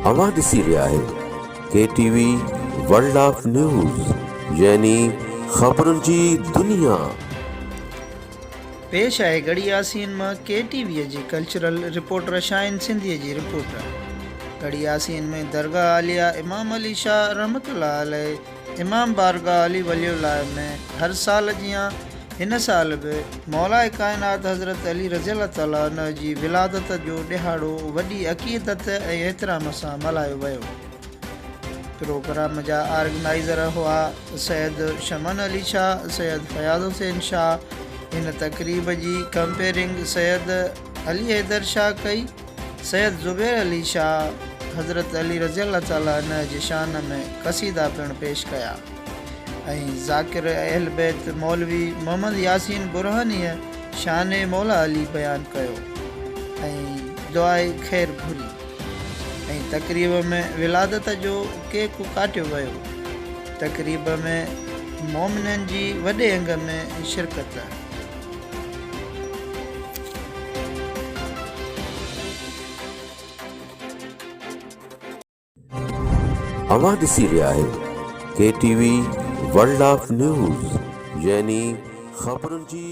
اوهان ڏسي رهيا آهيو K T V world of news يعني خبرن جي دنيا. پيش آهي ڳڙهي ياسين مان ڪي ٽي وي جي ڪلچرل رپورٽر شاهين سنڌي جي رپورٽ. ڳڙهي ياسين ۾ درگاهه عاليه امام علي شاهه رحمة الله عليه امام بارگاهه علي ولي الله ۾ هر سال جيان هن سال به مولاء ڪائنات حضرت علي رضي الله تعالٰي عنه جي ولادت جو ڏهاڙو وڏي عقيدت ۽ احترام سان ملهايو ويو. پروگرام جا آرگنائيزر هئا سيد شمن علي شاهه، سيد فياض حسين شاهه. هن تقريب جي ڪمپيئرنگ سيد علي حيدر شاهه ڪئي. سيد زبير علي شاهه حضرت علي رضي الله تعالٰي عنه جي شان ۾ قصيدا پڻ پيش ڪيا. ۽ ذاڪر اهل بيت مولوي محمد ياسين برهانيء شان مولا علي بيان ڪيو ۽ دعاء خير گهري ۽ تقريب ۾ ولادت جو ڪيڪ ڪاٽيو ويو. تقريب ۾ مومنن جي وڏي انگ ۾ شرڪت. اوهان ڏسي رهيا آهيو K T V world of news يعني خبرن جي.